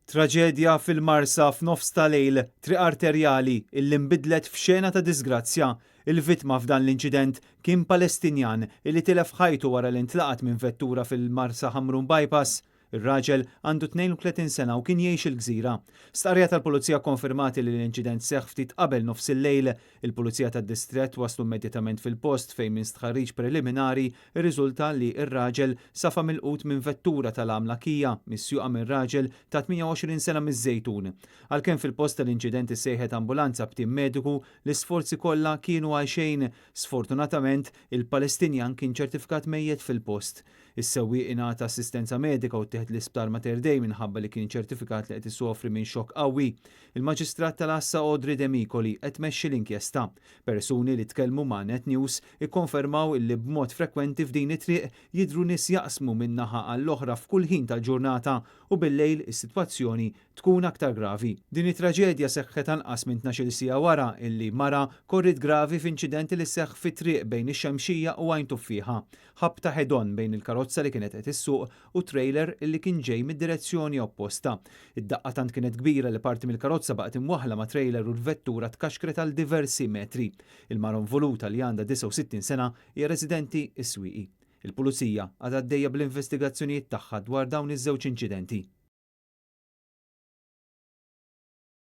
Traġedja fil-Marsa f'nofs ta' lejl, triq arterjali illi nbidlet f'xena ta' diżgrazzja. Il-vittma f'dan l-inċident kien Palestinjan illi tilef ħajtu wara li ntlaqat minn vettura fil-Marsa Ħamrun Bypass. Ir-raġel għandu 32 sena u kien jgħix il-Gżira. Stqarrija tal-Pulizija kkonfermat li l-inċident seħħ ftit qabel nofs il-lejl. Il-Pulizija tad-Distrett waslu immedjatament fil-post fejn minn stħarriġ preliminari rriżulta li r-raġel safa milqut minn vettura tal-għamla Kia misjuqa minn raġel ta' 28 sena miż-Żejtun. Għalkemm fil-post tal-inċident issejħet ambulanza b'tim mediku, l-isforzi kollha kienu għalxejn. Sfortunatament, il-Palestinjan kien ċertifikat mejjet fil-post. Is-sewwieq ingħata assistenza medika u ttieħed l-Isptar Mater Dei minħabba li kien ċertifikat li qed isofri minn xokk qawwi. Il-Maġistrat tal-Għassa Audrey Demicoli qed tmexxi l-inkjesta. Persuni li tkellmu ma' Net News ikkonfermaw illi b'mod frekwenti f'din it-triq jidhru nies jaqsmu minn naħa għall-oħra f'kull ħin tal-ġurnata u bil-lejl is-sitwazzjoni tkun aktar gravi. Din it-traġedja seħħet anqas minn 12-il siegħa wara illi mara korriet gravi f'inċident li seħħ fi triq bejn ix-Xemxija u Għajn Tuffieħa. Ħabta head-on bejn il-karozza li kienet qed issuq u trailer illi kien ġej mid-direzzjoni opposta. Id-daqqa tant kienet kbira li parti mill-karozza baqgħet imwaħħla ma' trailer u l-vettura tkaxkret għal diversi metri. Il-mara involuta li għandha 69 sena hija residenti s-Swieqi. Il-Pulizija għadha għaddejja bl-investigazzjonijiet tagħha dwar dawn iż-żewġ inċidenti.